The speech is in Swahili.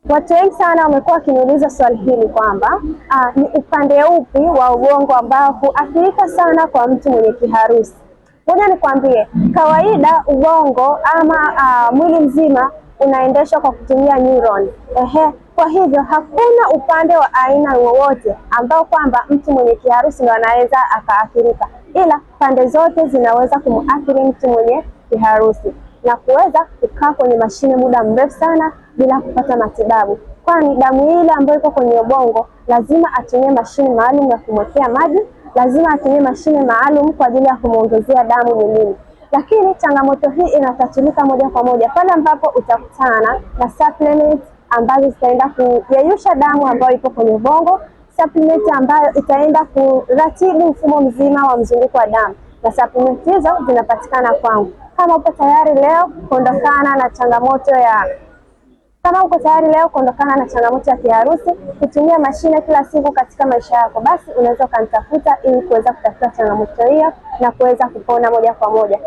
Watu wengi sana wamekuwa wakiniuliza swali hili kwamba ni upande upi wa ubongo ambao huathirika sana kwa mtu mwenye kiharusi. Ngoja nikwambie, kawaida ubongo ama mwili mzima unaendeshwa kwa kutumia neuron. Ehe, kwa hivyo hakuna upande wa aina wowote ambao kwamba mtu mwenye kiharusi ndo anaweza akaathirika, ila pande zote zinaweza kumuathiri mtu mwenye kiharusi na kuweza kukaa kwenye mashine muda mrefu sana bila kupata matibabu, kwani damu ile ambayo iko kwenye ubongo lazima atumie mashine maalum ya kumwekea maji, lazima atumie mashine maalum kwa ajili ya kumwongezea damu mwilini. Lakini changamoto hii inatatulika moja kwa moja pale ambapo utakutana na supplement ambazo zitaenda kuyeyusha damu ambayo ipo kwenye ubongo, supplement ambayo itaenda kuratibu mfumo mzima wa mzunguko wa damu, na supplement hizo zinapatikana kwangu. Kama upo tayari leo kuondokana na changamoto ya kama uko tayari leo kuondokana na changamoto ya kiharusi, kutumia mashine kila siku katika maisha yako, basi unaweza ukanitafuta ili kuweza kutafuta changamoto hiyo na kuweza kupona moja kwa moja.